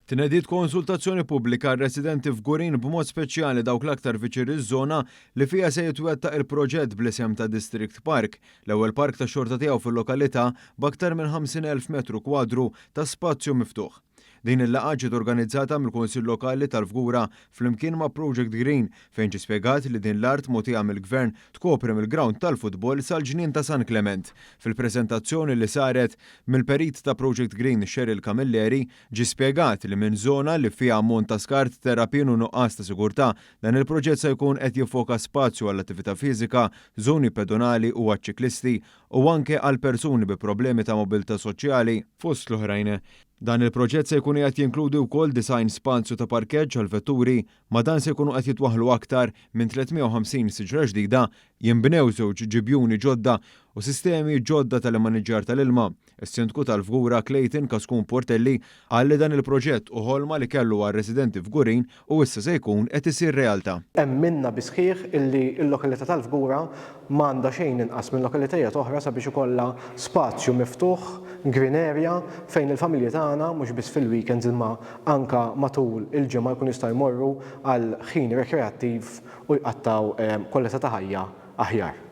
Tnediet konsultazzjoni pubblika għar-residenti Fgurin b'mod speċjali dawk l-aktar viċin iż-żona li fiha se jitwettaq il-proġett bl-isem ta' District Park, l-ewwel park tax-xorta tiegħu fil-lokalità b'aktar minn 50,000 metru kwadru ta' spazju miftuħ. Din il-laqgħa ġiet organizzata mill-Kunsill Lokali tal-Fgura flimkien ma' Project Green fejn ġie spjegat li din l-art mogħtija mill-Gvern tkopri mill-grawnd tal-futbol sal-ġnien ta' San Klement. Fil-preżentazzjoni li saret mill-Perit ta' Project Green Cheryl Camilleri ġie spjegat li minn żona li fiha ammont ta' skart, terrapien u nuqqas ta' sigurtà, dan il-proġett se jkun qed jiffoka spazju għall-attività fiżika, żoni pedonali u għaċ-ċiklisti u anke għal persuni bi problemi ta' mobilità soċjali, fost l-oħrajn. Dan il-proġett se jkun qiegħed jinkludi wkoll 90 spazju ta' parkeġġ għall-vetturi, ma' dan se jkunu qed jitwaħħlu aktar minn 350 siġra ġdida, jinbnew żewġ ġibjuni ġodda u sistemi ġodda tal-immaniġġjar tal-ilma. Is-Sindku tal-Fgura Clayton Cascun Portelli qal li dan il-proġett hu ħolma li kellu għar-residenti Fgurin u issa se jkun qed isir realtà. Emminna bis-sħiħ illi l-lokalità tal-Fgura m'għandha xejn inqas minn lokalitajiet oħra sabiex ikollha spazju miftuħ, green area, fejn il-familji tagħna mhux biss fil-weekends imma anke matul il-ġimgħa jkunu jistgħu jmorru għal ħin rekreattiv u jqattgħu kwalità ta' ħajja aħjar.